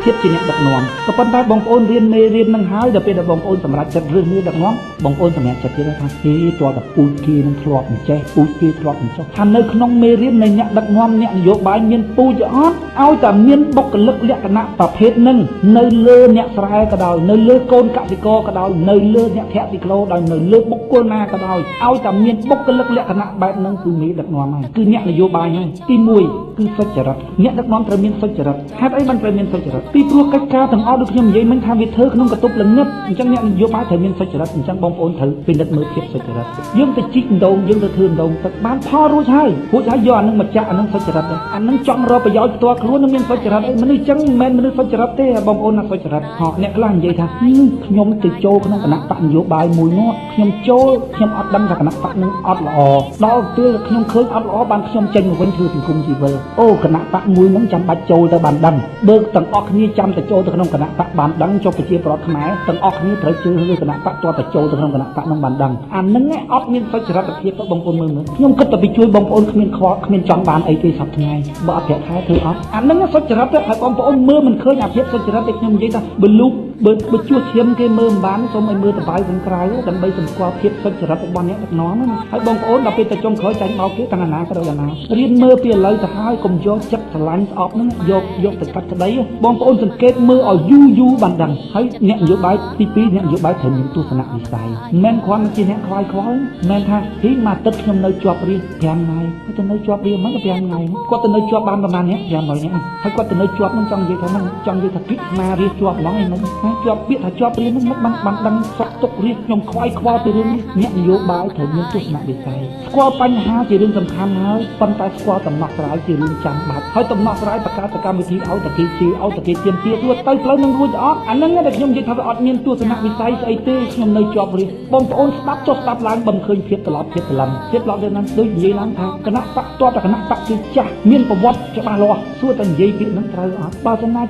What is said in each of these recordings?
ភាពជាអ្នកដឹកនាំក៏ប៉ុន្តែបងប្អូនរៀនមេរៀននឹងហើយដល់ពេលដែលបងប្អូនសម្រេចចិត្តរើសមេដឹកនាំបងប្អូនសម្រេចចិត្តទៀតថាគេទាល់តែពូជគេនឹងធ្លាប់អញ្ចេះពូជគេធ្លាប់អញ្ចោះថានៅក្នុងមេរៀននៃអ្នកដឹកនាំអ្នកនយោបាយមានពូជអត់ឲ្យតែមានបុគ្គលិកលក្ខណៈប្រភេទនឹងនៅលើអ្នកស្រែក៏ដោយនៅលើកូនកសិករក៏ដោយនៅលើអ្នកធាក់ទីក្លូដោយនៅលើបុគ្គលណាក៏ដោយឲ្យតែមានបុគ្គលិកលក្ខណៈបែបហ្នឹងគឺមេដឹកនាំហើយគឺអ្នកនយោបាយហើយទី1គឺសុចរិតអ្នកដឹកនាំត្រូវមានសុចរិតហេតុអីបានត្រូវមានសុចរិតពីព្រោះកិច្ចការទាំងអស់ដូចខ្ញុំនិយាយមិញថាវាធ្វើក្នុងកន្ទប់ល្ងឹតអញ្ចឹងអ្នកនយោបាយត្រូវមានសុចរិតអញ្ចឹងបងប្អូនត្រូវពិនិត្យមើលភាពសុចរិតយើងទៅជីកដងយើងទៅធ្វើដងទឹកបានផលរួចហើយរួចហើយយកអានឹងមកចាក់អានឹងសុចរិតអានឹងចង់រកប្រយោជន៍ផ្ទាល់ខ្លួននឹងមានសុចរិតអីមនុស្សអញ្ចឹងមិនមែនមនុស្សសុចរិតទេបងប្អូនណាសុចរិតហ៎អ្នកខ្លះនិយាយថាខ្ញុំទៅចូលក្នុងគណៈបកនយោបាយមួយនោះខ្ញុំចូលខ្ញុំអត់ដឹងថាគណៈបកនឹងអត់ល្អដល់ពេលខ្ញុំឃើញអត់ល្អបានខ្ញុំចេញមកវិញធ្វើសង្គមស៊ីវិលអូគណៈបកមួយនឹងចាំបាច់ចូលទៅបានដឹងបើទាំងអស់គ្នាចាំតែចូលទៅក្នុងគណៈបកបានដឹងចុះប្រជាពលរដ្ឋខ្មែរទាំងអស់គ្នាត្រូវជឿលើគណៈបកទាល់តែចូលទៅក្នុងគណៈបកនឹងបានដឹងអានឹងអត់មានសុចរិតភាពបងប្អូនមើលមើលខ្ញុំគិតតែពីជួយបងប្អូនគ្មានខ្វល់គ្មានចង់បានអីទេសប្តាហ៍ថ្ងៃបើអត់ប្រាក់ខែធ្វើអត់អានឹងសុចរិតហើយបងប្អូនមើលមិនឃើញអាភាពសុចរិតដែលខ្ញុំនិយាយថាបើលូកបើជួសឈាមគេមើលមិនបានសូមឲ្យមើលតបៅខាងក្រៅដើម្បីសម្គាល់ភាពសុចរិតរបស់អ្នកដឹកនាំណាហើយបងប្អូនដល់ពេលទៅចុងក្រោយចាញ់បោកគេទាំងអាណាក៏ដោយអាណារៀនមើលពីឥឡូវទៅហើយកុំយកចិត្តស្រឡាញ់ស្អប់ហ្នឹងយកទៅកាត់ក្តីបងប្អូនសង្កេតមើលឲ្យយូរយូរបានដឹងហើយអ្នកនយោបាយទី2អ្នកនយោបាយត្រូវមានទស្សនវិស័យមិនមែនគ្រាន់តែជាអ្នកខ្វាយខ្វល់មិនមែនថាហ៊ីមកទឹកខ្ញុំនៅជាប់រៀន5ថ្ងៃគាត់ទៅនៅជាប់រៀនមិន5ថ្ងៃគាត់ទៅនៅជាប់បានប្រហែលអ្នក500នាក់ហើយគាត់ទៅនៅជាប់ហ្នឹងចង់និយាយថាហ្នឹងចង់និយាយថាគិតស្មារៀនជាប់ហ្មងឯហ្នឹងជាប់ពាក្យថាជាប់រៀនហ្នឹងមិនបានដឹងសុខទុក្ខរៀនខ្ញុំខ្វាយខ្វល់ពីរឿងនេះអ្នកនយោបាយត្រូវមានទស្សនវិស័យស្គាល់បញ្ហាជារឿងសំខាន់ហើយប៉ុន្តែស្គាល់ដំណោះស្រាយជារឿងចាំបាច់ហើយដំណោះស្រាយបង្កើតកម្មវិធីឲ្យតែគេជឿឲ្យតែគេទាមទាររួចទៅផ្លូវនឹងរួចអត់អាហ្នឹងដែលខ្ញុំនិយាយថាវាអត់មានទស្សនវិស័យស្អីទេខ្ញុំនៅជាប់រៀនបងប្អូនស្ដាប់ចុះស្ដាប់ឡើងបំឃើញភាពត្រឡប់ភាពត្រឡំភាពត្រឡប់ទៅนั้นដូចនិយាយឡើងថាគណៈបកតបតែគណៈបកគឺចាស់មានប្រវត្តិច្បាស់លាស់សួរតែនិយាយពាក្យហ្នឹងត្រូវអត់បើសិនណា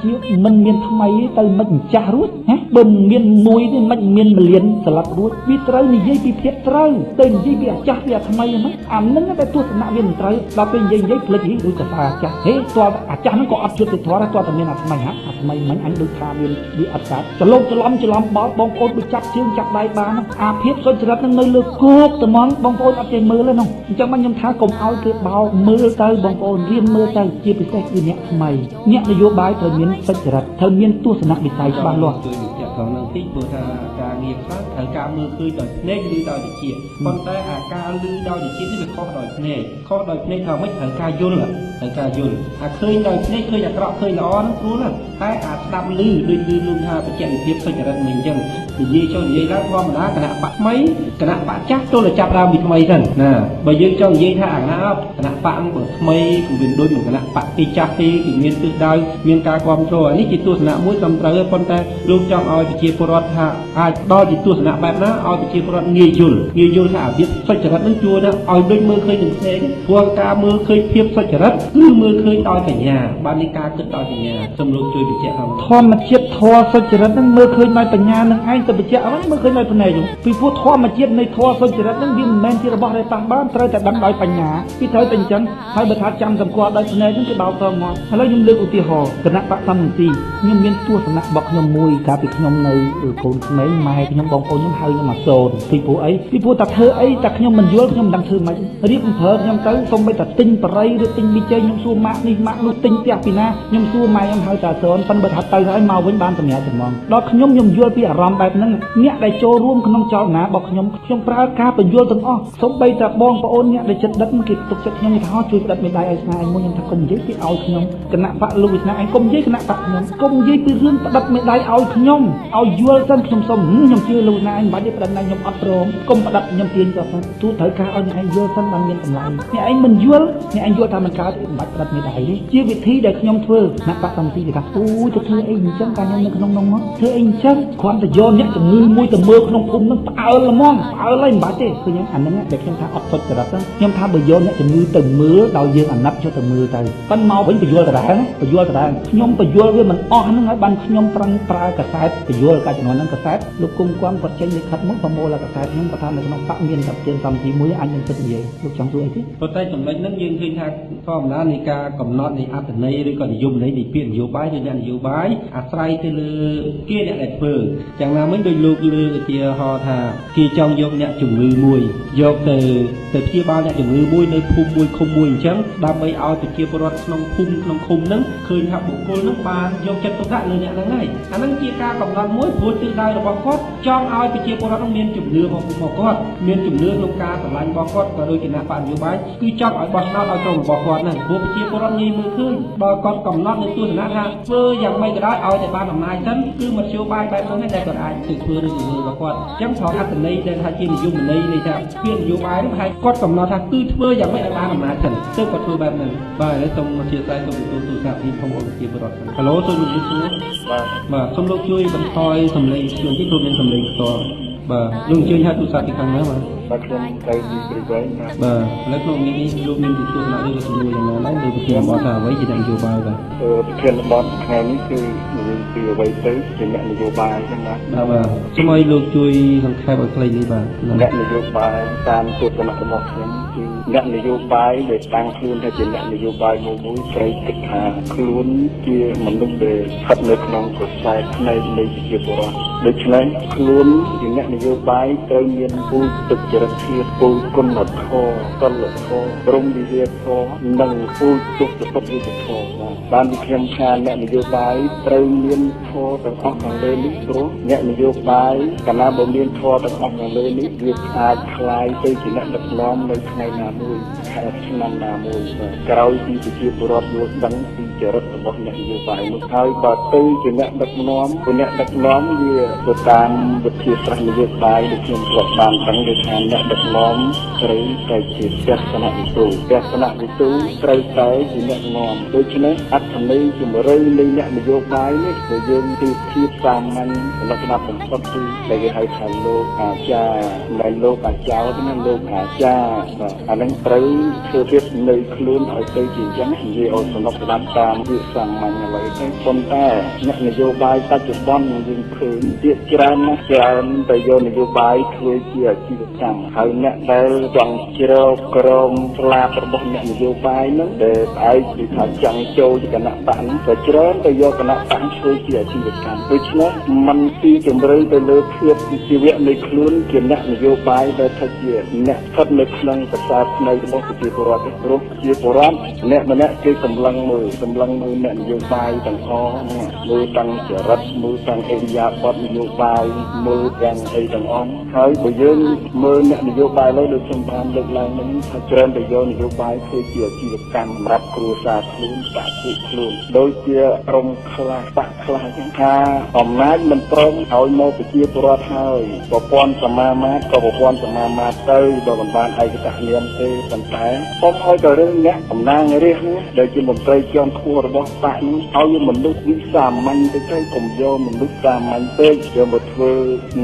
ជាមិនមានថ្មីទៅមិនចាស់រួចណាបើមានមួយទេមិនមានមលៀនស្លាប់រួចវាត្រូវនិយាយពីភាពត្រូវទៅនិយាយពីអាចាស់ពីអាថ្មីហ្នឹងអាហ្នឹងតែទស្សនៈវាមិនត្រូវដល់ពេលនិយាយភ្លេចហីដូចតែអាចាស់ហេតើអាចាស់ហ្នឹងក៏អត់យុត្តិធម៌ដែរតើតែមានអាថ្មីហ่ะអាថ្មីមិញអញដូចថាវាអត់កើតច្រឡំច្រឡំបោកបងប្អូនដូចចាប់ជើងចាប់ដៃបានអាភាពសុចរិតហ្នឹងនៅលើគោកត្មងបងប្អូនអត់ចេះមើលទេនោះអញ្ចឹងមកខ្ញុំថាកុំឲ្យគេបោកមើលទៅបងប្អូនរៀនមើលទៅជាពិសេសគឺអ្នកថ្មីអ្នកនយោបាយត្រូវមានសុចរិតត្រូវមានទស្សនវិស័យច្បាស់លាស់ជួយបញ្ជាក់ផងនឹងតិចព្រោះថាការងារខ្លះត្រូវការមើលឃើញដោយភ្នែកឬដោយវិជ្ជាប៉ុន្តែអាការឮដោយវិជ្ជានេះវាខុសដោយភ្នែកខុសដោយភ្នែកថាម៉េចត្រូវការយល់ត្រូវការយល់អាឃើញដោយភ្នែកឃើញអាក្រក់ឃើញល្អហ្នឹងស្រួលណាស់តែអាស្ដាប់ឮដូចឮលោកថាបច្ចេកវិទ្យាសុចរិតមិនអញ្ចឹងនិយាយចុះនិយាយឡើងធម្មតាគណៈបកថ្មីគណៈបកចាស់ទល់តែចាប់ដើមពីថ្មីសិនណាបើយើងចង់និយាយថាអាណាគណៈបកបើថ្មីគឺវាដូចនឹងគណៈបកទីចាស់ទេគឺមានទិសដៅមានការគ្រប់គ្រងអានេះជាទស្សនៈមួយត្រឹមត្រូវប៉ុន្តែលោកចង់ឲ្យប្រជាពលរដ្ឋថាអាចផ្ដល់ជាទស្សនៈបែបណាឲ្យប្រជាពលរដ្ឋងាយយល់ថាអាវិសុចរិតនឹងជួយណាឲ្យដូចមើលឃើញនឹងភ្នែកព្រោះការមើលឃើញភាពសុចរិតគឺមើលឃើញដោយបញ្ញាបាននេះការគិតដោយបញ្ញាសូមលោកជួយបញ្ជាក់ធម្មជាតិធម៌សុចរិតនឹងមើលឃើញដោយបញ្ញានឹងឯងទៅបញ្ជាក់ហ្នឹងមើលឃើញដោយភ្នែកពីព្រោះធម្មជាតិនៃធម៌សុចរិតនឹងវាមិនមែនជារបស់ដែលប៉ះបានត្រូវតែដឹងដោយបញ្ញាពីត្រូវតែអញ្ចឹងហើយបើថាចាំសម្គាល់ដោយភ្នែកហ្នឹងគេបោកតងាប់ឥឡូវខ្ញុំលើកឧទាហរណ៍គណៈបកសំរងស៊ីខ្ញុំមានទស្សនៈរបស់ខ្ញុំមួយកាលពីខ្ញុំនៅកូនក្មេងម៉ែខ្ញុំបងប្អូនខ្ញុំហៅខ្ញុំមកសូនពីព្រោះអីពីព្រោះតែធ្វើអីតែខ្ញុំមិនយល់ខ្ញុំមិនដឹងធ្វើម៉េចរៀបប្រើខ្ញុំទៅសូម្បីតែទិញបរិយឬទិញប៊ីចេងខ្ញុំសួរម៉ាក់នេះម៉ាក់នោះទិញផ្ទះពីណាខ្ញុំសួរម៉ែខ្ញុំហៅតាសូនប៉ុន្តែបើថាទៅហើយមកវិញបានសម្រាប់សម្ងដល់ខ្ញុំយល់ពីអារម្មណ៍បែបហ្នឹងអ្នកដែលចូលរួមក្នុងចលនារបស់ខ្ញុំខ្ញុំប្រើការបញ្យល់ទាំងអស់សូម្បីតែបងប្អូនអ្នកដែលចិត្តដិតគេទុកចិត្តខ្ញុំគេថាជួយផ្ដិតមេដៃឲ្យស្នេហ៍ឯងមួយខ្ញុំថាកុំនិយាយពីឲ្យខ្ញុំគណៈបកលោកវិស្ណឯងកុំនិយាយគណៈបកខ្ញុំកុំនិយាយពីរឿងផ្ដិតមេដៃឲ្យខ្ញុំឲ្យយល់សិនខ្ញុំសុំខ្ញុំជឿលោកវិស្ណឯងមិនបាច់ទេផ្ដិតណៃខ្ញុំអត់ព្រមកុំផ្ដិតខ្ញុំទាញគាត់សិនទូត្រូវការឲ្យអ្នកឯងយល់សិនបានមានកម្លាំងអ្នកឯងមិនយល់អ្នកឯងយល់ថាមិនកើតមិនបាច់ផ្ដិតមេដៃទេជាវិធីដែលខ្ញុំធ្វើអ្នកបកសំស៊ីគេថាអូយទៅធ្វើអីអញ្ចឹងកាលខ្ញុំនៅក្នុងនោះមកធ្វើអីអញ្ចឹងគ្រាន់តែយកអ្នកជំងឺមួយទៅមើលក្នុងភូមិនឹងផ្អើលហ្មងផ្អើលហើយមិនបាច់ទេឃើញអាហ្នឹងដែលខ្ញុំថាអត់សុចរិតខ្ញុំថាបើយកអ្នកជំងឺទៅមើលដោយយើងអាណិតយកទៅមើលទៅប៉ុន្តែមកវិញបញ្យល់ដដែលបញ្យល់ដដែលខ្ញុំបញ្យល់វាមិនអស់ហ្នឹងហើយបានខ្ញុំប្រឹងប្រើកាសែត បញ្យល់កាលជំនាន់ហ្នឹងកសែតលោកគង់គំគាត់ចេញលិខិតមួយប្រមូលកសែតខ្ញុំគាត់ថានៅក្នុងបកមានតែប្រធានសំជីមួយអញមិនគិតនិយាយលោកចង់សួរអីទេ ប៉ុន្តែចំណុចហ្នឹងយើងឃើញថាធម្មតានៃការកំណត់នៃអត្ថន័យឬក៏និយមន័យនៃពាក្យនយោបាយឬអ្នកនយោបាយអាស្រ័យទៅលើគេអ្នកដែលធ្វើយ៉ាងណាមិញដោយលោកលើកឧទាហរណ៍ថាគេចង់យកអ្នកជំងឺមួយយកទៅព្យាបាលអ្នកជំងឺមួយនៅភូមិមួយឃុំមួយអញ្ចឹងដើម្បីឲ្យប្រជាពលរដ្ឋក្នុងភូមិក្នុងឃុំហ្នឹងឃើញថាបុគ្គលហ្នឹងបានយកចិត្តទុកដាក់លើអ្នកហ្នឹងហើយអាហ្នឹងជាការកំណត់មួយព្រោះទិសដៅរបស់គាត់ចង់ឲ្យប្រជាពលរដ្ឋហ្នឹងមានជំនឿមកគាត់មានជំនឿក្នុងការស្រឡាញ់របស់គាត់ក៏ដូចគណៈបកនយោបាយគឺចង់ឲ្យបោះឆ្នោតឲ្យក្រុមរបស់គាត់ហ្នឹងព្រោះប្រជាពលរដ្ឋងាយមើលឃើញបើគាត់កំណត់នៅទស្សនៈថាធ្វើយ៉ាងម៉េចក៏ដោយឲ្យតែបានអំណាចសិនគឺមធ្យោបាយបែបហ្នឹងដែលគាត់អាចទៅធ្វើឬទៅរបស់គាត់អញ្ចឹងត្រង់អត្ថន័យដែលថាជានិយមន័យនៃថាពាក្យនយោបាយហ្នឹងហើយគាត់កំណត់ថាគឺធ្វើយ៉ាងម៉េចឲ្យបានអំណាចសិនទើបគាត់ធ្វើបែបហ្នឹងបាទឥឡូវសូមអធិស្ឋានសូមទទួលទូរស័ព្ទពីបងប្អូនប្រជាពលរដ្ឋហៅឡូសូមជម្រាបសួរបាទសូមលោកជួយបន្ថយសំឡេងខ្លួនតិចព្រោះមានសំឡេងផ្ទាល់បាទលោកអញ្ជើញហៅទូរស័ព្ទពីខាងណាបាទ បាទខ្ញុំទៅពីព្រៃវែងបាទ បាទឥឡូវក្នុងនេះលោកមានទស្សនៈឬសំណួរយ៉ាងណាដែរលើប្រធានបទថាអ្វីជាអ្នកនយោបាយបាទ ប្រធានបទថ្ងៃនេះគឺនិយាយពីអ្វីទៅជាអ្នកនយោបាយហ្នឹងណា បាទសូមឲ្យលោកជួយសង្ខេបឲ្យខ្លីនេះបាទ អ្នកនយោបាយតាមទស្សនៈរបស់ខ្ញុំគឺអ្នកនយោបាយដែលតាំងខ្លួនថាជាអ្នកនយោបាយមួយមួយត្រូវគិតថាខ្លួនជាមនុស្សដែលស្ថិតនៅក្នុងក្រសែភ្នែកនៃប្រជាពលរដ្ឋដូច្នេះខ្លួនជាអ្នកនយោបាយត្រូវមានពូជទឹកចរិតធាតុពូជគុណធម៌សិលធម៌ព្រហ្មវិហារធម៌និងពូជទុស្សពុទ្ធវិធម៌បាទបានពីខ្ញុំថាអ្នកនយោបាយត្រូវមានធម៌ទាំងអស់ខាងលើនេះព្រោះអ្នកនយោបាយកាលណាបើមានធម៌ទាំងអស់ខាងលើនេះវាអាចក្លាយទៅជាអ្នកដឹកនាំនៅថ្ងៃណាមួយខែឆ្នាំណាមួយបាទក្រោយពីប្រជាពលរដ្ឋយល់ដឹងពីចរិតរបស់អ្នកនយោបាយនោះហើយបើទៅជាអ្នកដឹកនាំព្រោះអ្នកដឹកនាំវាទៅតាមវិទ្យាសាស្ត្រនយោបាយដែលខ្ញុំធ្លាប់បានដឹងគឺថាអ្នកដឹកនាំត្រូវតែជាទស្សនវិទូទស្សនវិទូត្រូវតែជាអ្នកនាំដូច្នេះអត្ថន័យជំរឿននៃអ្នកនយោបាយនេះដែលយើងទីធៀបសាមញ្ញលក្ខណៈបំផុតគឺដែលគេហៅថាលោកអាចារ្យមិនលោកអាចារ្យទេណាលោកអាចារ្យបាទអានឹងត្រូវធ្វើទៀតនៅខ្លួនឲ្យទៅជាអញ្ចឹងនិយាយឲ្យសំណប់ស្ដាប់តាមវាសាមញ្ញឥឡូវទៅប៉ុន្តែអ្នកនយោបាយបច្ចុប្បន្នយើងឃើញទៀតច្រើនណាស់ច្រើនតែយកនយោបាយធ្វើជាអាជីវកម្មហើយអ្នកដែលចង់ជ្រកក្រមស្លាបរបស់អ្នកនយោបាយហ្នឹងដែលផ្អែកពីថាចង់ចូលគណៈបកហ្នឹងក៏ច្រើនតែយកគណៈបកធ្វើជាអាជីវកម្មដូច្នេះมันទីជម្រៅទៅលើភាពជីវៈនៃខ្លួនជាអ្នកនយោបាយដែលថាជាអ្នកស្ថិតនៅក្នុងក្រសែភ្នែករបស់ប្រជាពលរដ្ឋព្រោះប្រជាពលរដ្ឋម្នាក់ម្នាក់គេសម្លឹងមើលសម្លឹងមើលអ្នកនយោបាយទាំងអស់ហ្នឹងមើលតាំងចរិតមើលតាំងអេរិយាបថនយោបាយមើលទាំងអីទាំងអស់ហើយបើយើងមើលអ្នកនយោបាយឡើយដូចខ្ញុំបានលើកឡើងនេះថាច្រើនតែយកនយោបាយធ្វើជាអាជីវកម្មសម្រាប់គ្រួសារខ្លួនបក្សពួកខ្លួនដូចជាក្រុមខ្លះបក្សខ្លះចឹងថាអំណាចមិនព្រមឲ្យមកប្រជាពលរដ្ឋហើយប្រព័ន្ធសមាមាត្រក៏ប្រព័ន្ធសមាមាត្រទៅបើមិនបានឯកតនាមទេប៉ុន្តែសូមឲ្យតែរឿងអ្នកតំណាងរាស្ត្រនេះដែលជាមន្ត្រីជាន់ខ្ពស់របស់បក្សនេះឲ្យមនុស្សវិសាមញ្ញទៅទៅកុំយកមនុស្សសាមញ្ញពេកយកមកធ្វើ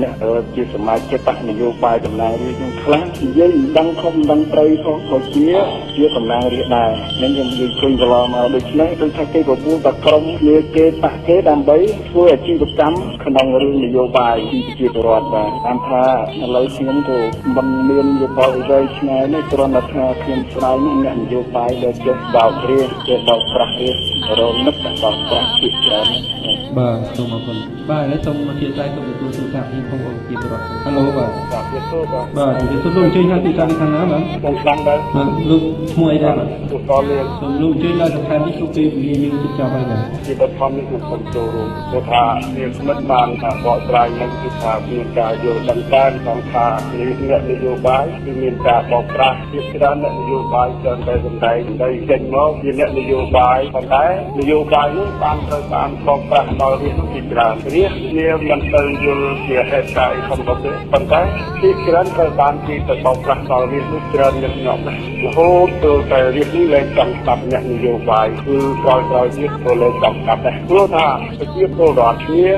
អ្នកជាសមាជិកបក្សនយោបាយតំណាងរាស្ត្រនឹងខ្លះនិយាយមិនដឹងខុសមិនដឹងត្រូវផងក៏ជាតំណាងរាស្ត្រដែរនឹងខ្ញុំនិយាយឃើញកន្លងមកដូច្នេះដូចថាគេបបួលតែក្រុមគ្នាគេបក្សគេដើម្បីធ្វើអាជីវកម្មក្នុងរឿងនយោបាយពីប្រជាពលរដ្ឋបាទតាមថាឥឡូវខ្ញុំក៏មិនមានយោបល់អ្វីឆ្ងាយនេះគ្រាន់តែថាខ្ញុំស្ដាយនេះអ្នកនយោបាយដែលចេះបោករាស្ត្រចេះបោកប្រាស់រាស្ត្ររនឹកតែបោកប្រាស់ជាច្រើន បាទសូមអរគុណបាទឥឡូវសូមអធិស្ឋានសូមទទួលទូរស័ព្ទពីបងប្អូនជាប្រដ្ឋហៅឡូបាទ បាទជំរាបសួរបាទ បាទជំរាបសួរលោកអញ្ជើញហៅទូរស័ព្ទពីខាងណាបាទ ខ្ញុំស្ដាំដែរ បាទលោកឈ្មោះអីដែរបាទ លោកតលៀន សូមលោកអញ្ជើញដល់សង្ខេបនេះលោកពេលវេលាយើងជិតចប់ហើយបាទ ជាបឋមនេះខ្ញុំសូមចូលរួមព្រោះថានាងស្មិតបានថាបកស្រាយមកគឺថាមានការយល់ដឹងច្រើនក្នុងថាអ្នកនយោបាយគឺមានការបោកប្រាស់ជាច្រើនអ្នកនយោបាយច្រើនតែសម្ដែងដីចេញមកជាអ្នកនយោបាយប៉ុន្តែនយោបាយនោះបានត្រូវបានបោកប្រាស់ដល់រាស្ត្រនោះជាច្រើនរាស្ត្រវាមិនទៅយល់ជាហេតុការណ៍អីធំដុំទេប៉ុន្តែជាច្រើនត្រូវបានគេទៅបោកប្រាស់ដល់រាស្ត្រនោះច្រើនញឹកញាប់ណាស់រហូតទៅតែរាស្ត្រនេះលែងចង់ស្ដាប់អ្នកនយោបាយគឺក្រោយៗទៀតក៏លែងចង់ស្ដាប់ដែរព្រោះថាប្រជាពលរដ្ឋគ្នា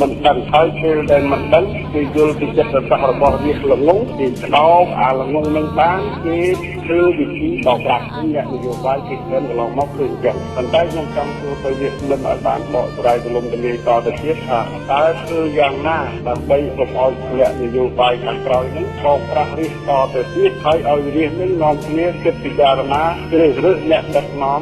មិនដឹងហើយពេលដែលមិនដឹងគេយល់ពីចិត្តសាស្ត្ររបស់រាស្ត្រល្ងងគេស្ដោបអាល្ងងនឹងបានគេធ្វើវិធីបោកប្រាស់អ្នកនយោបាយគេច្រើនកន្លងមកគឺអញ្ចឹងប៉ុន្តែខ្ញុំ ចង់សួរទៅវាគ្មិនឲ្យបានបកស្រាយទូលំទូលាយតទៅទៀតថាតើធ្វើយ៉ាងណាដើម្បីកុំឲ្យអ្នកនយោបាយខាងក្រោយនឹងបោកប្រាស់រាស្ត្រតទៅទៀតហើយឲ្យរាស្ត្រនឹងនាំគ្នាគិតពិចារណាជ្រើសរើសអ្នកដឹកនាំ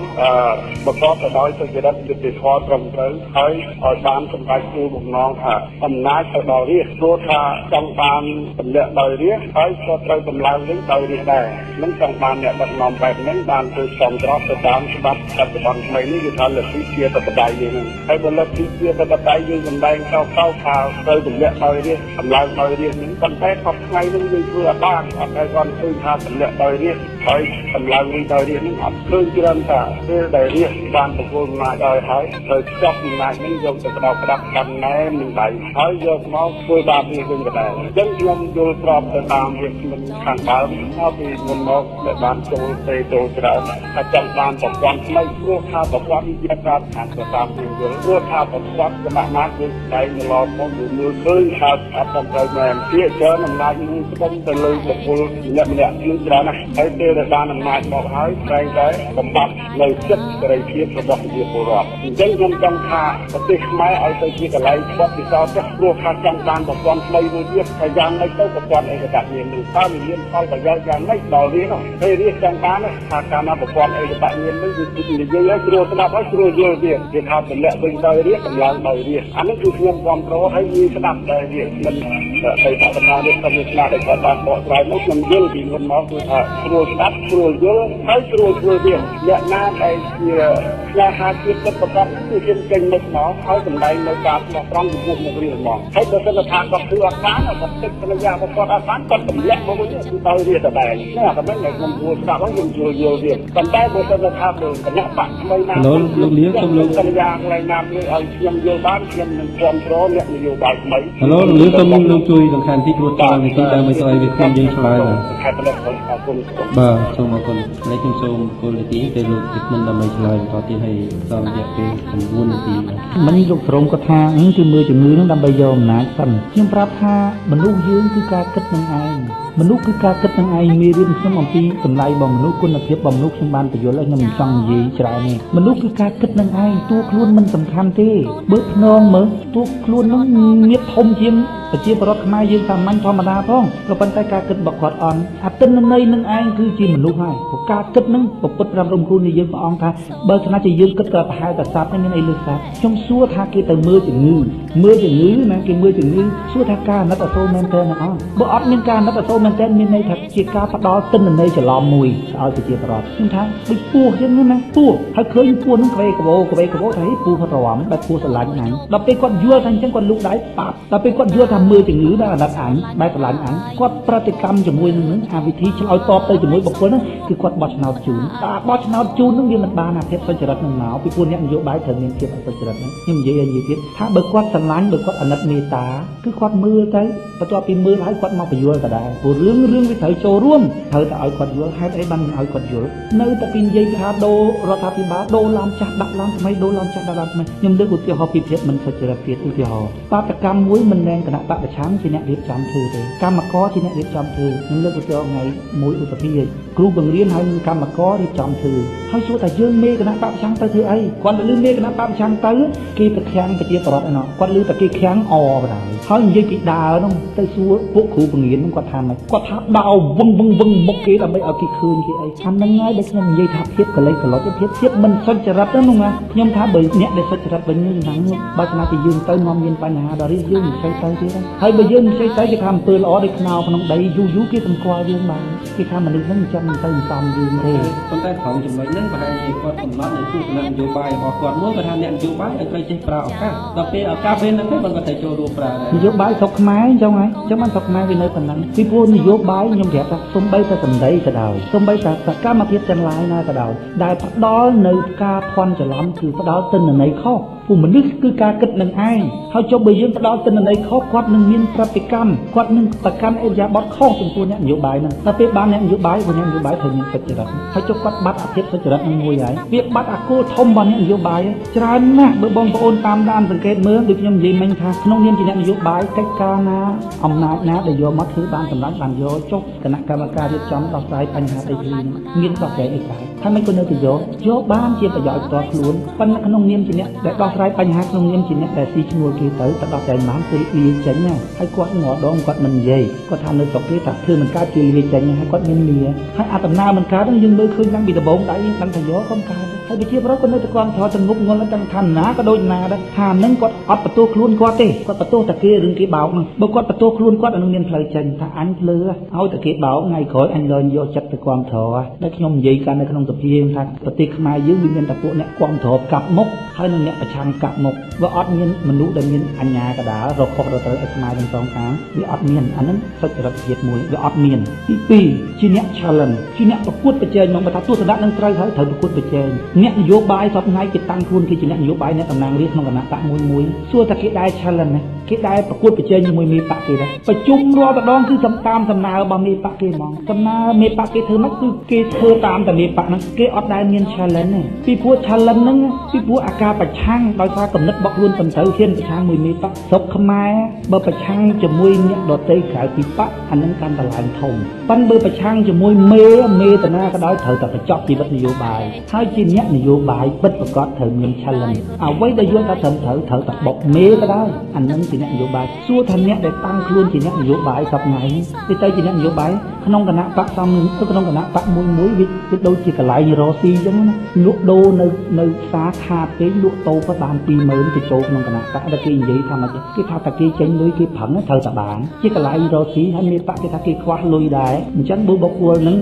ប្រកបទៅដោយសុចរិតយុត្តិធម៌ត្រឹមត្រូវហើយឲ្យបានសម្រេចគោលបំណងថាអំណាចទៅដល់រាស្ត្រព្រោះថាចង់បានទម្លាក់ដោយរាស្ត្រហើយក៏ត្រូវតម្លើងវិញដោយរាស្ត្រដែរនឹងចង់បានអ្នកដឹកនាំបែបហ្នឹងបានធ្វើសមស្របទៅតាមច្បាប់បច្ចុប្បន្នថ្មីនេះគឺថាលទ្ធិជាធិបតេយ្យយើងហ្នឹងហើយបើលទ្ធិជាធិបតេយ្យយើងសម្ដែងកោកៅថាត្រូវទម្លាក់ដោយរាស្ត្រតម្លើងដោយរាស្ត្រហ្នឹងប៉ុន្តែសប្តាហ៍ថ្ងៃហ្នឹងយើងធ្វើអត់បានអត់តែគាត់ឃើញថាទម្លាក់ដោយរាស្ត្រហើយតម្លើងវិញដោយរាស្ត្រហ្នឹងអត់ឃើញច្រើនថាពេលដែលរាស្ត្របានប្រគល់អំណាចឲ្យហើយត្រូវចប់អំណាចហ្នឹងយកទៅក្តោបក្តាប់កាន់ណែមនឹងដៃហើយយកមកធ្វើបាបរាស្ត្រវិញក៏ដែរអញ្ចឹងខ្ញុំយល់ស្របទៅតាមវាគ្មិនខាងដើមមកពីមុនមកដែលបានចូលទៅចូលច្រើនថាចង់បានប្រព័ន្ធថ្មីព្រោះថាប្រព័ន្ធជាការខាងទៅតាមយើងយល់ព្រោះថាប្រព័ន្ធគណៈណាគឺតែងឡំមកមើលឃើញថាអត់ត្រូវមែនជាច្រើនអំណាចនឹងស្បំទៅលើបុគ្គលម្នាក់ម្នាក់គឺច្រើនណាស់ហើយពេលដែលបានអំណាចមកហើយតែងតែបំបត្តិនៅសិទ្ធិសេរីភាពរបស់ប្រជាពលរដ្ឋអញ្ចឹងខ្ញុំចង់ថាប្រទេសខ្មែរឲ្យទៅជាកន្លែងបទពិសោធន៍ព្រោះថាចង់បានប្រព័ន្ធថ្មីមួយទៀតតែយ៉ាងម៉េចទៅប្រព័ន្ធឯកតមាននោះតើវាមានផលប្រយោជន៍យ៉ាងម៉េចដល់រាស្ត្រហើយរាស្ត្រចង់បានថាកាលណាប្រព័ន្ធឯកតមាននោះគឺនិយាយឲ្យស្រួលស្ដាប់ហើយស្រួលយល់ទៀតគេថាទម្លាក់វិញដោយរាស្ត្រកម្លាំងដោយរាស្ត្រអានេះគឺខ្ញុំគាំទ្រហើយងាយស្ដាប់ដែរវាមិនទៅបដិការនេះក៏វាស្ដាប់ដែលគាត់បានបកស្រាយមកខ្ញុំយល់ពីមុនមកគឺថាស្រួលស្ដាប់ស្រួលយល់ហើយស្រួលធ្វើទៀតអ្នកណាដែលជាស្នេហាជាតិពិតប្រាកដគឺហ៊ានចេញមុខមកហើយសម្ដែងនៅការស្មោះត្រង់ចំពោះមុខរាស្ត្រហ្មងហើយបើសិនថាគាត់ធ្វើអត់បានគាត់ទឹកសន្យារបស់គាត់អត់បានគាត់ទម្លាក់មកវិញគឺដោយរាស្ត្រដដែលនេះអាតែមិនខ្ញុំគួរស្ដាប់ហើយខ្ញុំយល់យល់ទៀតប៉ុន្តែបើសិនថាបើគណៈបកថ្មីណាលោកលៀងសូមលោកសន្យាកន្លែងណាមួយឲ្យខ្ញុំយល់បានខ្ញុំនឹងគាំទ្រអ្នកនយោបាយថ្មីហៅលោកលៀងសូមលោកជួយសង្ខេបតិចព្រោះតាមនាទីដើម្បីស្អីវាខ្ញុំយើងឆ្លើយបាទខេត្តនេះអរគុណបាទសូមអរគុណនេះខ្ញុំសូមគោលនាទីទៅលោកទីមិនដើម្បីឆ្លើយបន្តទៀតហើយសមរយៈពេល9នាទីមិញលោកក្រុមគាត់ថាគឺមើលជំងឺនឹងដើម្បីយកអំណាចសិនខ្ញុំប្រាប់ថាមនុស្សយើងគឺការគិតនឹងឯងមនុស្សគឺការគិតនឹងឯងមេរៀនខ្ញុំអំពីតម្លៃរបស់មនុស្សគុណភាពរបស់មនុស្សខ្ញុំបានបញ្យល់ឲ្យខ្ញុំមិនចង់និយាយច្រើនទេមនុស្សគឺការគិតនឹងឯងតួខ្លួនមិនសំខាន់ទេបើភ្នងមើលតួខ្លួននឹងមៀបធំជាងប្រជាពលរដ្ឋខ្មែរយើងសាមញ្ញធម្មតាផងក៏ប៉ុន្តែការគិតរបស់គាត់អន់អតិនន័យនឹងឯងគឺជាមនុស្សហើយព្រោះការគិតនឹងពុទ្ធប្រាប់រំគ្រូនៃយើងព្រះអង្គថាបើស្នាជាយើងគិតក៏ប្រហែលតែសត្វនឹងមានអីលើសត្វខ្ញុំសួរថាគេទៅមើលជំងឺមើលជំងឺណាគេមើលជំងឺសួរថាការអាណិតអាសូរមែនតើអត់បើអត់មានការអាណិតអាសូរមែនតើមានន័យថាជាការផ្ដល់ទិន្នន័យច្រឡំមួយឲ្យប្រជាពលរដ្ឋខ្ញុំថាដូចពស់ចឹងណាពស់ហើយឃើញពស់នឹងក្វេក្វោក្វេក្វោថាពស់រំបែបពស់ស្រឡាញ់អញដល់ពេលគាត់យល់ថាអញ្ចឹងគាត់លូកដៃប៉ាប់ដល់ពេលគាត់យល់ថាមើលជំងឺបែបអាណិតអញបែបស្រឡាញ់អញគាត់ប្រតិកម្មជាមួយនឹងអាវិធីឆ្លើយតបទៅជាមួយបុគ្គលហ្នឹងគឺគាត់បោះឆ្នោតជូនតែបោះឆ្នោតជូនហ្នឹងវាមិនបានអាភាពសុចរិតនឹងមកពីព្រោះអ្នកនយោបាយត្រូវមានភាពសុចរិតហ្នឹងខ្ញុំនិយាយឲ្យនិយាយទៀតថាបើគាត់ស្រឡាញ់បើគាត់អាណិតមេត្តាគឺគាត់មើលទៅបន្ទាប់ពីមើលហើយគាត់មកបញ្យល់ក៏ដែរព្រោះរឿងវាត្រូវចូលរួមត្រូវតែឲ្យគាត់យល់ហេតុអីបានមិនឲ្យគាត់យល់នៅតែពីនិយាយថាដូររដ្ឋាភិបាលដូរឡានចាស់ដាក់ឡានថ្មីដូរឡានចាស់ដាក់ឡានថ្មីខ្ញុំលើកឧទាហរណ៍ពីភាពមិនសុចរិតទៀតឧទាហរណ៍បាតកម្មមួយមិនមែនគណៈបកប្រឆាំងជាអ្នករៀបចំធ្វើទេកម្មករជាអ្នករៀបចំធ្វើខ្ញុំលើកឧទាហរណ៍ថ្ងៃមួយឧបភាគ្រូបង្រៀនហើយកម្មកររៀបចំធ្វើហើយសួរថាយើងមេគណៈបកប្រឆាំងទៅធ្វើអីគាត់លឺមេគណៈបកប្រឆាំងទៅគេទៅខាំងប្រជាពលរដ្ឋឯណោះគាត់លឺតែគេខាំងអបណ្ដោយហើយនិយាយពីដើរនោះទៅសួរពួកគ្រូបង្រៀននោះគាត់ថាម៉េចគាត់ថាដោវឹងវឹងវឹងមុខគេដើម្បីឲ្យគេឃើញគេអីអាហ្នឹងហើយដែលខ្ញុំនិយាយថាភាពកលេសកលុចភាពមិនសុចរិតនោះណាខ្ញុំថាបើអ្នកដែលសុចរិតវិញហ្នឹងបើស្នាជាយើងទៅនាំមានបញ្ហាដល់យើងមិនសូវទៅទៀតហើយបើយើងមិនសូវទៅគេថាអំពើល្អដូចខ្នោក្នុងដីយូរយូរគេសម្គាល់យើងបានគេថាមនុស្សហ្នឹងមិនចាំមិនទៅសំយើងទេប៉ុន្តែត្រង់ចំណុចហ្នឹងប្រហែលជាគាត់កំណត់នៅទស្សនៈនយោបាយរបស់គាត់មួយគាត់ថាអ្នកនយោបាយឲ្យត្រូវចេះប្រើឱកាសដល់ពេលឱកាសពេលហ្នឹងគាត់ក៏ត្រូវចូលរួមប្រើដែរនយោបាយស្រុកខ្មែរអញ្ចឹងហើយអញ្ចឹងបានស្រុកខ្មែរវានៅប៉ុណ្ណឹងពីព្រោះនយោបាយខ្ញុំប្រាប់ថាសំបីតែសម្ដីក៏ដោយសំបីតែសកម្មភាពទាំងឡាយណាក៏ដោយដែលផ្ដល់នៅការភ័ន្តច្រឡំគឺផ្ដល់ទិន្នន័យខុស ព្រោះមនុស្សគឺការគិតនឹងឯងហើយចុះបើយើងផ្ដល់ទិន្នន័យខុសគាត់នឹងមានប្រតិកម្មគាត់នឹងប្រកាន់អរិយាប័ត្រខុសចំពោះអ្នកនយោបាយហ្នឹងតែពេលបានអ្នកនយោបាយព្រោះអ្នកនយោបាយត្រូវមានសុចរិតហើយចុះគាត់បាត់អភាពសុចរិតនឹងមួយហើយវាបាត់អាគោលធំរបស់អ្នកនយោបាយច្រើនណាស់បើបងប្អូនតាមដានសង្កេតមើលដូចខ្ញុំនិយាយមិញថាក្នុងនាមជាអ្នកនយោបាយកិច្ចការណាអំណាចណាដែលយកមកធ្វើបានសម្រេចបានយកចុះគណៈកម្មការរៀបចំដោះស្រាយបញ្ហាដីធ្លីហ្នឹងមានដោះស្រាយអីដែរហើយមិនក៏នៅតែយកបានជាប្រយោជន៍ផ្ទាល់ខ្លួនប៉ុន្តែក្នុងនាមជាអ្នកដែលដោះស្រាយបញ្ហាក្នុងនាមជាអ្នកដែលស៊ីឈ្នួលគេទៅតែដោះស្រាយបានគឺលាចេញណាហើយគាត់ងដងគាត់មិននិយាយគាត់ថានៅស្រុកគេថាធ្វើមិនកើតគេលាចេញហើយគាត់មានលាហើយអាដំណើរមិនកើតហ្នឹងយើងមើលឃើញតាំងពីដំបូងដៃយើងដឹងថាយកកុំកើតហើយប្រជាពលរដ្ឋក៏នៅតែគាំទ្រទាំងងប់ងល់ទាំងឋានណាក៏ដូចណាដែរថានឹងគាត់អត់បន្ទោសខ្លួនគាត់ទេគាត់បន្ទោសតែគេរឿងគេបោកហ្នឹងបើគាត់បន្ទោសខ្លួនគាត់អានឹងមានផ្លូវចេញថាអញភ្លើឲ្យតែគេបោកថ្ងៃក្រោយអញលែងយកចិត្តទៅគាំទ្រដែលខ្ញុំនិយាយកាលនៅក្នុងសភាថាប្រទេសខ្មែរយើងវាមានតែពួកអ្នកគាំទ្រកាប់មុខហើយនិងអ្នកប្រឆាំងកាប់មុខវាអត់មានមនុស្សដែលមានអញ្ញាកដាលរកខុសរកត្រូវឲ្យខ្មែរទាំងសងខាងវាអត់មានអានឹងសុចរិតភាពមួយវាអត់មានទី2ជាអ្នក challenge ជាអ្នកប្រកួតប្រជែងមកបើថាទស្សនៈនឹងត្រូវហើយត្រូវប្រកួតប្រជែងអ្នកនយោបាយសពថ្ងៃគេតាំងខ្លួនគេជាអ្នកនយោបាយអ្នកតំណាងរាស្ត្រក្នុងគណៈបក្សមួយមួយសួរថាគេដែរ challenge ណាគេដែរប្រកួតប្រជែងជាមួយមេបក្សគេដែរប្រជុំរាល់ដងគឺសំតាមសំណើរបស់មេបក្សគេហ្មងសំណើមេបក្សគេធ្វើម៉េចគឺគេធ្វើតាមតែមេបក្សហ្នឹងគេអត់ដែលមាន challenge ទេពីព្រោះ challenge ហ្នឹងពីព្រោះអាការប្រឆាំងដោយសារគំនិតរបស់ខ្លួនត្រឹមត្រូវហ៊ានប្រឆាំងមួយមេបក្សស្រុកខ្មែរបើប្រឆាំងជាមួយអ្នកដទៃក្រៅពីបក្សអានឹងកាន់តែឡើងធំប៉ុន្តែបើប្រឆាំងជាមួយមេតាណាក៏ដោយត្រូវតែបញ្ចប់ជីវិតនយោបាយហើយជាអ្នកនយោបាយពិតប្រាកដត្រូវមាន challenge អ្វីដែលយល់ថាត្រឹមត្រូវត្រូវតែបុកមេក៏ដោយអានឹងជាអ្នកនយោបាយសួរថាអ្នកដែលតាំងខ្លួនជាអ្នកនយោបាយសប្តាហ៍នេះវាទៅជាអ្នកនយោបាយក្នុងគណៈបក្សសំក្នុងគណៈបក្សមួយមួយវាដូចជាកន្លែងរកស៊ីអញ្ចឹងណាលក់ដូរនៅផ្សារខាតពេកលក់តូបក៏បាន 20000 ទៅចូលក្នុងគណៈបក្សដែលគេនិយាយថាមកគេថាតែគេចេញលុយគេប្រឹងត្រូវតែបានជាកន្លែងរកស៊ីហើយមានបក្សគេថាគេខ្វះលុយដែរអញ្ចឹងបើបុគ្គលនឹង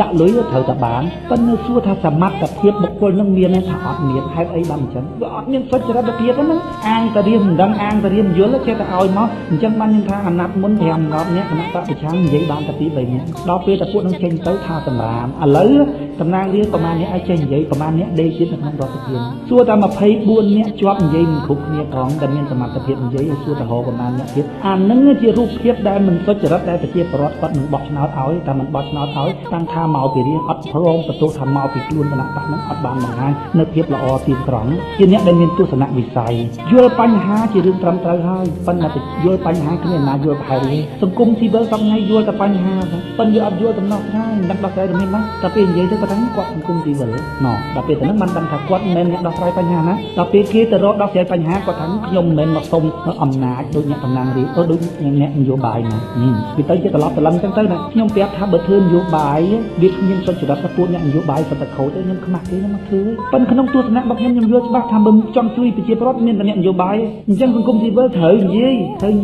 ដាក់លុយត្រូវតែបានប៉ុន្តែសួរថាសមត្ថភាពបុគ្គលនឹងមានទេថាអត់មានហេតុអីបានអញ្ចឹងវាអត់មានសុចរិតភាពហ្នឹងអាងតារៀមមិនដឹងអាងតារៀមយល់ចេះតែឲ្យមកអញ្ចឹងបានខ្ញុំថាអាណត្តិមុន5 10នាក់គណៈបក្សប្រឆាំងនិយាយបានតែ2 3នាក់ដល់ពេលតែពួកនឹងចេញទៅថាសម្រាមឥឡូវតំណាងរាស្ត្រប្រហែលអ្នកឲ្យចេញនិយាយប្រហែលអ្នកដេកទៀតនៅក្នុងរដ្ឋសភាសួរតែ24នាក់ជាប់និយាយមិនគ្រប់គ្នាផងតែមានសមត្ថភាពនិយាយឲ្យសួរតែរកប្រហែលអ្នកទៀតអានឹងជារូបភាពដែលមិនសុចរិតដែលប្រជាពលរដ្ឋគាត់នឹងបោះឆ្នោតឲ្យតែមិនបោះឆ្នោតឲ្យតាំងថាមកពីរាអត់ព្រមបន្ទោសថាមកពីខ្លួនគណៈបក្សនឹងអត់បានបង្ហាញនៅភាពល្អទៀងត្រង់ជាអ្នកដែលមានទស្សនវិស័យយល់បញ្ហាជារឿងត្រឹមត្រូវហើយប៉ុន្តែយល់បញ្ហាគ្មានណាយល់ប្រហែលទេសង្គមស៊ីវិលសប្តាហ៍យល់តែបញ្ហាប៉ុន្តែវាអត់យល់ដំណោះស្រាយមិនដឹងដោះស្រាយទៅមានណាតែពេលនិយាយទៅគាត់ថាគាត់សង្គមស៊ីវិលណដល់ពេលទៅហ្នឹងបានដឹងថាគាត់មិនមែនអ្នកដោះស្រាយបញ្ហាណាដល់ពេលគេទៅរកដោះស្រាយបញ្ហាគាត់ថាខ្ញុំមិនមែនមកសុំអំណាចដូចអ្នកតំណាងរាស្ត្រដូចអ្នកនយោបាយណាវាទៅជាត្រឡប់ត្រឡឹងចឹងទៅណាខ្ញុំប្រាប់ថាបើធ្វើនយោបាយវាគ្មានសុចរិតថាពួកអ្នកនយោបាយសុទ្ធតែខូចទេខ្ញុំខ្មាស់គេខ្ញុំមកធ្វើប៉ុន្តែក្នុងទស្សនៈរបស់ខ្ញុំខ្ញុំយល់ច្បាស់ថាបើចង់ជួយប្រជាពលរដ្ឋមានតែអ្នកនយោបាយអញ្ចឹងសង្គមស៊ីវិលត្រូវន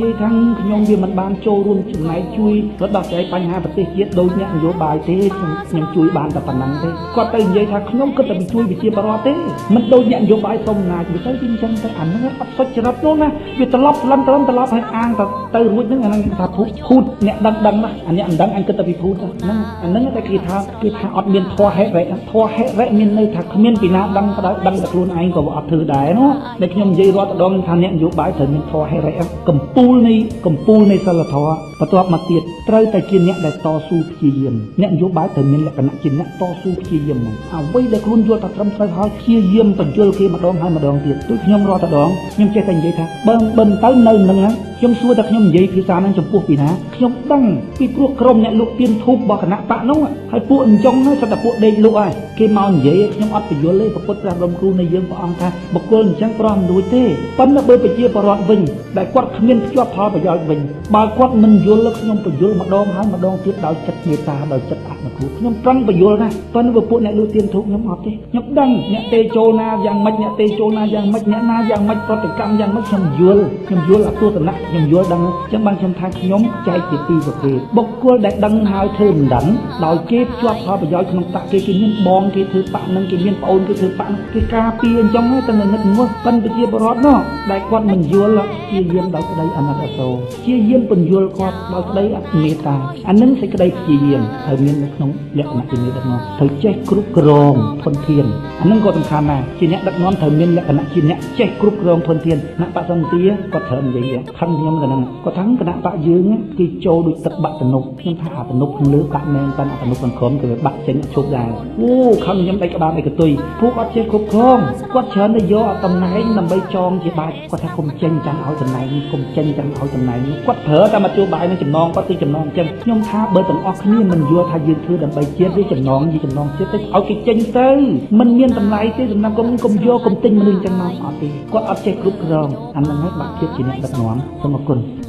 ិយាយថាខ្ញុំវាមិនបានចូលរួមចំណែកជួយដោះស្រាយបញ្ហាប្រទេសជាតិដូចអ្នកនយោបាយទេខ្ញុំជួយបានតែប៉ុណ្ណឹងទេគាត់ទៅនិយាយថាខ្ញុំគិតតែជួយប្រជាពលរដ្ឋទេមិនដូចអ្នកនយោបាយសុំអំណាចវាទៅជាអញ្ចឹងទៅអាហ្នឹងអត់សុចរិតនោះណាវាត្រឡប់ត្រឡំត្រឡំត្រឡប់ឲ្យអាងទៅរួចហ្នឹងអាហ្នឹងថាភូតអ្នកដឹងដឹងណាអាអ្នកមិនដឹងអញគិតតែពីភូតហ្នឹងអាហ្នឹងតែគេថាអត់មានធម៌ហិរិធម៌ហិរិមានន័យថាគ្មានពីណាដឹងក៏ដោយដឹងតែខ្លួនឯងក៏អត់ធ្វើដែរនោះដែលខ្ញុំនិយាយរាល់ដងថាអ្នកនយោបាយត្រូវមានធម៌ហិរិកំពូលនៃសិលធម៌បន្ទាប់មកទៀតត្រូវតែជាអ្នកដែលតស៊ូព្យាយាមអ្នកនយោបាយត្រូវមានលក្ខណៈជាអ្នកតស៊ូព្យាយាមអ្វីដែលខ្លួនយល់ថាត្រឹមត្រូវហើយព្យាយាមបញ្យល់គេម្ដងហើយម្ដងទៀតដូចខ្ញុំរាល់ដងខ្ញុំចេះតែនិយាយថាបើមិនទៅនៅនឹងហ្នឹងខ្ញុំសួរតែខ្ញុំនិយាយភាសាហ្នឹងចំពោះពីណាខ្ញុំដឹងពីព្រោះក្រុមអ្នកលក់ទៀនធូបរបស់គណៈបក្សនោះហើយពួកអញ្ចឹងហ្នឹងសិតតែពួកដេកលក់ហើយគេមកនិយាយខ្ញុំអត់បញ្យល់ទេពុទ្ធព្រះបរមគ្រូនៃយើងព្រះអង្គថាបុគ្គលអញ្ចឹងប្រោះមិនរួចទេប៉ុន្តែបើប្រជាពលរដ្ឋវិញដែលគាត់គ្មានភ្ជាប់ផលប្រយោជន៍វិញបើគាត់មិនយល់ខ្ញុំបញ្យល់ម្ដងហើយម្ដងទៀតដោយចិត្តមេត្តាដោយចិត្តអនុគ្រោះខ្ញុំប្រឹងបញ្យល់ណាប៉ុន្តែបើពួកអ្នកលក់ទៀនធូបខ្ញុំអត់ទេខ្ញុំដឹងអ្នកទេចូលណាយ៉ាងម៉េចអ្នកទេចូលណាយ៉ាងម៉េចអ្នកណាយ៉ាងម៉េចប្រតិកម្មយ៉ាងម៉េចខ្ញុំយល់អទស្សនៈខ្ញុំយល់ដឹងអញ្ចឹងបានខ្ញុំថាខ្ញុំចែកជាពីរប្រភេទបុគ្គលដែលដឹងហើយធ្វើមិនដឹងដោយគេភ្ជាប់ផលប្រយោជន៍ក្នុងបក្សគេគេមានបងគេធ្វើបក្សនឹងគេ មានប្អូនគេធ្វើបាក់គេការពារអញ្ចឹងតែងឹតងល់ប៉ិនប្រជាពលរដ្ឋនោះដែលគាត់មិនយល់ជាយាមដោយក្តីអាណិតអាសូរជាយាមពន្យល់គាត់ដោយក្តីមេត្តាអានឹងសេចក្តីព្យាយាមត្រូវមាននៅក្នុងលក្ខណៈជាមេដឹកនាំត្រូវចេះគ្រប់គ្រងធនធានអានឹងក៏សំខាន់ដែរជាអ្នកដឹកនាំត្រូវមានលក្ខណៈជាអ្នកចេះគ្រប់គ្រងធនធានគណៈបក្សសន្តិគាត់ត្រូវនិយាយខឹងខ្ញុំទៅនឹងគាត់ថាគណៈបក្សយើងគេចូលដូចទឹកបាក់ទំនប់ខ្ញុំថាអាទំនប់ខាងលើបាក់មែនប៉ុន្តែអាទំនប់ខាងក្រោមគឺបាក់ចេញឈប់ដែរអូខឹងខ្ញុំដេកក្បាលដេកកតុយពួកអត់ចេះគ្រប់គ្រងគាត់ច្រើនតែយកតំណែងដើម្បីចងជាបាច់គាត់ថាកុំចេញចាំឲ្យតំណែងនេះកុំចេញចាំឲ្យតំណែងនេះគាត់ប្រើតែមធ្យោបាយនឹងចំណងគាត់គឺចំណងអញ្ចឹងខ្ញុំថាបើទាំងអស់គ្នាមិនយល់ថាយើងធ្វើដើម្បីជាតិឬចំណងជាចំណងជាតិទៅឲ្យគេចេញទៅមិនមានតម្លៃទេសម្រាប់កុំយកកុំទិញមនុស្សអញ្ចឹងមកអត់ទេគាត់អត់ចេះគ្រប់គ្រងអានឹងហើយបាក់ភាពជាអ្នកដឹកនាំសូមអរគុណ។